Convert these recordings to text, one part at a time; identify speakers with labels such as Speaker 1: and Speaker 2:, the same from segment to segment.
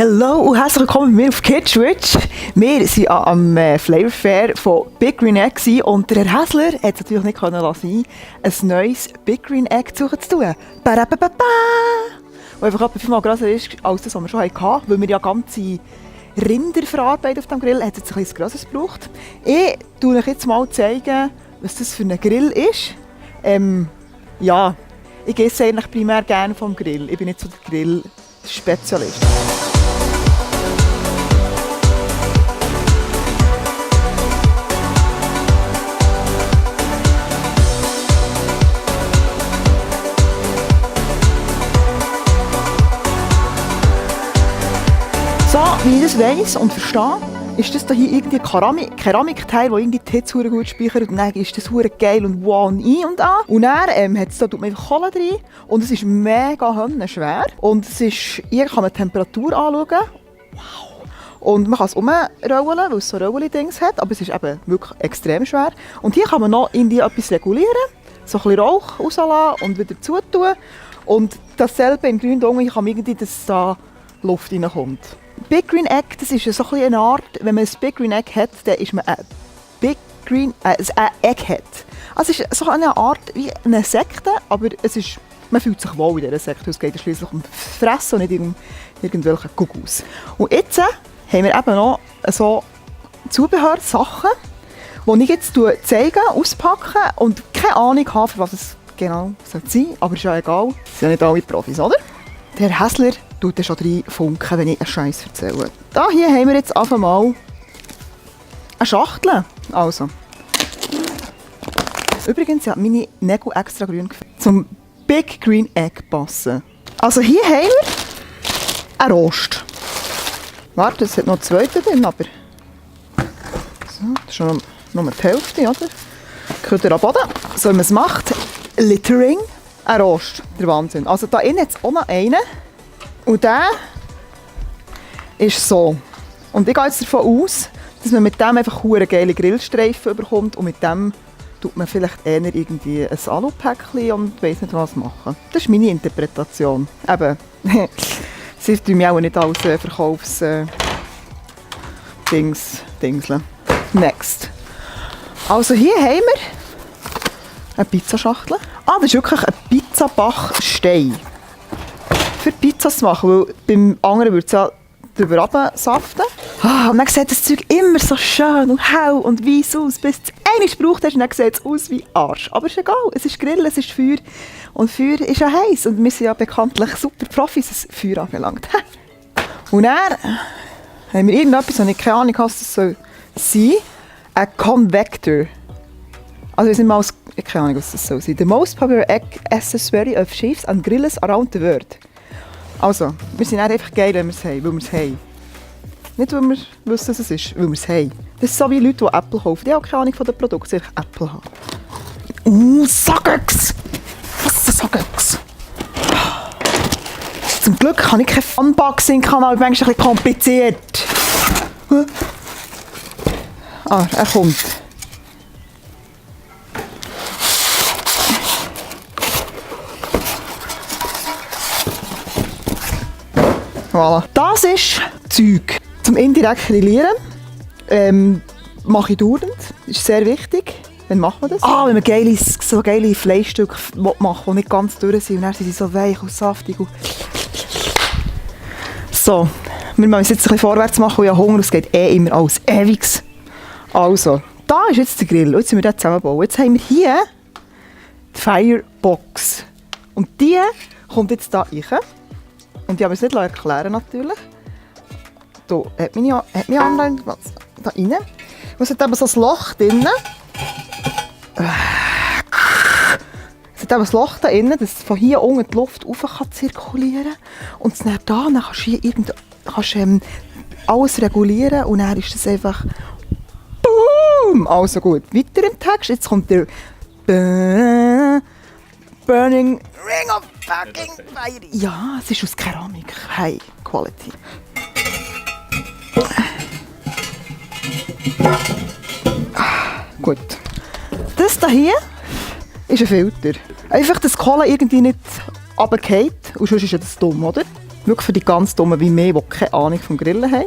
Speaker 1: Hallo und herzlich willkommen bei mir auf Kidswitch. Wir waren am Flavor Fair von Big Green Egg und der Herr Häsler hat es natürlich nicht können lassen, ein neues Big Green Egg zu tun. Ba-da-ba-ba-ba! Und einfach etwa 5-mal grösser ist als das, was wir schon hatten, weil wir ja ganze Rinder verarbeiten auf dem Grill, hat es jetzt ein bisschen grösseres gebraucht. Ich zeige euch jetzt mal, was das für ein Grill ist. Ja, ich esse eigentlich primär gerne vom Grill. Ich bin nicht so der Grill-Spezialist. So, wie ich das weiss und verstehe, ist das hier irgendwie ein Keramikteil, das irgendwie die Hitze gut speichert. Und dann ist das hure geil und wow und ein und an. Und dann tut man einfach Kohle rein. Und es ist mega schwer. Und hier kann man die Temperatur anschauen. Wow. Und man kann es umrollen, weil es so Rolli-Dings hat. Aber es ist eben wirklich extrem schwer. Und hier kann man noch irgendwie etwas regulieren. So ein bisschen Rauch rauslassen und wieder zutun. Und dasselbe im Gründung, hier kann man irgendwie, dass da Luft reinkommt. Big Green Egg, das ist so eine Art, wenn man ein Big Green Egg hat, dann ist man ein Egghead. Also es ist so eine Art wie eine Sekte, aber man fühlt sich wohl in dieser Sekte. Es geht schliesslich um Fressen und nicht um irgendwelche Gugus. Und jetzt haben wir eben noch so Zubehörsachen, die ich jetzt zeige, auspacken und keine Ahnung habe, für was es genau sein soll. Aber ist ja egal, es sind ja nicht alle Profis, oder? Der Herr Häsler tut dann schon reinfunken, wenn ich einen Scheiß erzähle. Hier haben wir jetzt einfach mal eine Schachtel. Also. Übrigens, ja, meine Nägel extra grün gefärbt. Zum Big Green Egg passen. Also hier haben wir einen Rost. Warte, es hat noch einen zweiten drin, aber... So, das ist schon nur die Hälfte, oder? Könnt ihr am Boden. So wie man es macht. Littering. Ein Rost. Der Wahnsinn. Also da innen hat es auch noch einen. Und der ist so. Und ich gehe jetzt davon aus, dass man mit dem einfach hure geile Grillstreifen bekommt und mit dem tut man vielleicht eher irgendwie ein Alupäckchen und weiss nicht was machen. Das ist meine Interpretation. Eben, sie tun mich auch nicht als Dingsle. Next. Also hier haben wir eine Pizzaschachtel. Das ist wirklich ein Pizzabachstein. Für Pizzas zu machen, weil beim anderen würde es ja drüber runtersaften. Und dann sieht das Zeug immer so schön und hell und weiss aus, bis du es einmal gebraucht hast und dann sieht es aus wie Arsch. Aber es ist egal, es ist Grill, es ist Feuer und Feuer ist ja heiß und wir sind ja bekanntlich super Profis, was Feuer anbelangt. Und dann haben wir irgendetwas, was ich keine Ahnung habe, was das soll sein. Ein Convector. Also wir sind mal keine Ahnung, was das soll sein. The most popular egg accessory of chefs and grillers around the world. Also, wir sind einfach geil, wenn wir es haben, weil wir es haben. Nicht, weil wir wissen, was es ist, weil wir es haben. Das ist so wie Leute, die Apple kaufen. Die haben keine Ahnung von den Produkten, sie einfach Apple haben. Sag's! Was ist Sag's? Zum Glück habe ich keinen Unboxing-Kanal, ich bin eigentlich ein bisschen kompliziert. Er kommt. Voilà. Das ist Zeug zum indirekt grillieren. Mache ich dauernd. Das ist sehr wichtig. Wann macht man das? Wenn man so geile Fleischstücke machen, die nicht ganz durch sind. Und dann sind sie so weich und saftig. So, wir müssen jetzt ein bisschen vorwärts machen, weil ich habe Hunger. Es geht immer alles ewiges. Also, da ist jetzt der Grill. Jetzt müssen wir den zusammenbauen. Jetzt haben wir hier die Firebox. Und die kommt jetzt da rein. Und die haben es nicht erklären natürlich. Da hat meine Anleitung da rein. Es hat eben so ein Loch drin. Es hat eben ein Loch da drin, dass von hier unten die Luft rauf kann zirkulieren kann. Und dann kannst du hier alles regulieren und dann ist das einfach BOOM! Also gut, weiter im Text. Jetzt kommt der Burning Ring of fucking Fire. Ja, es ist aus Keramik. High Quality. Gut. Das hier ist ein Filter. Einfach, dass die Kohle irgendwie nicht runterfällt. Und sonst ist ja das dumm, oder? Wirklich für die ganz Dummen wie mir, die keine Ahnung vom Grillen haben.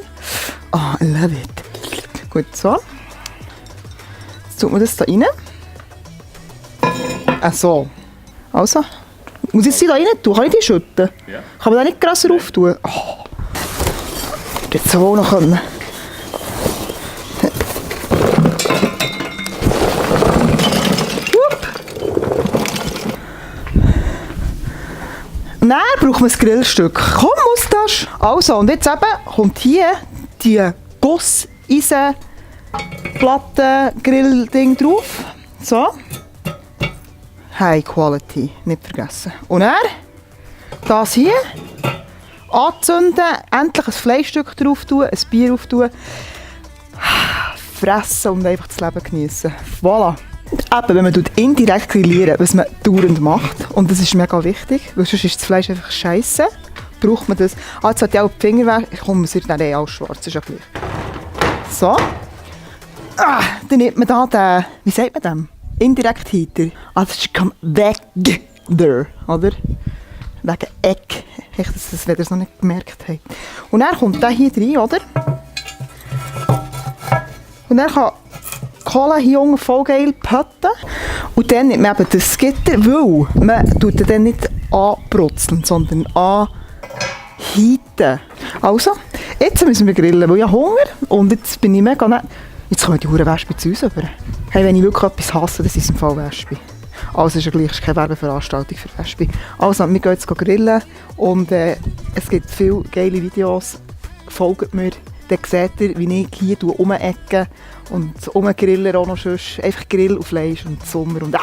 Speaker 1: Ah, I love it. Gut, so. Jetzt tut man das da rein. So. Also. Muss ich sie da rein tun? Kann ich die schütten?
Speaker 2: Ja.
Speaker 1: Kann man da nicht grösser rauf tun? Oh. Jetzt so noch können. Dann braucht man ein Grillstück. Komm, Mustache! Also, und jetzt eben kommt hier die Guss-Eisen-Platten-Grill-Ding drauf. So. High Quality, nicht vergessen. Und dann das hier anzünden, endlich ein Fleischstück drauf tun, ein Bier drauf tun, fressen und einfach das Leben genießen. Voilà. Eben, wenn man indirekt grillieren, was man dauernd macht, und das ist mega wichtig, weil sonst ist das Fleisch einfach scheisse, braucht man das. Jetzt hat ja auch die Finger weg, kommt es dann alles schwarz, ist ja gleich. So. Dann nimmt man da den, wie sagt man dem? Indirekt Heater. Das ist Convector, oder? Wegen Eck. Das, wenn ihr es noch nicht gemerkt habt. Und dann kommt der hier rein, oder? Und dann kann Kohle hier unten voll geil pötten. Und dann nimmt man eben das Gitter, weil man tut den dann nicht anbrutzeln, sondern anheiten. Also, jetzt müssen wir grillen, weil ich habe Hunger und jetzt bin ich mega nett. Jetzt kommen die Huren Wespen zu uns rüber. Hey, wenn ich wirklich etwas hasse, das ist im Fall Wespen. Also ist ja gleich, es ist keine Werbeveranstaltung für Wespen. Also, wir gehen jetzt grillen und es gibt viele geile Videos. Folgt mir, dann seht ihr, wie ich hier umecke und umgrillen auch noch sonst. Einfach Grill und Fleisch und Sommer und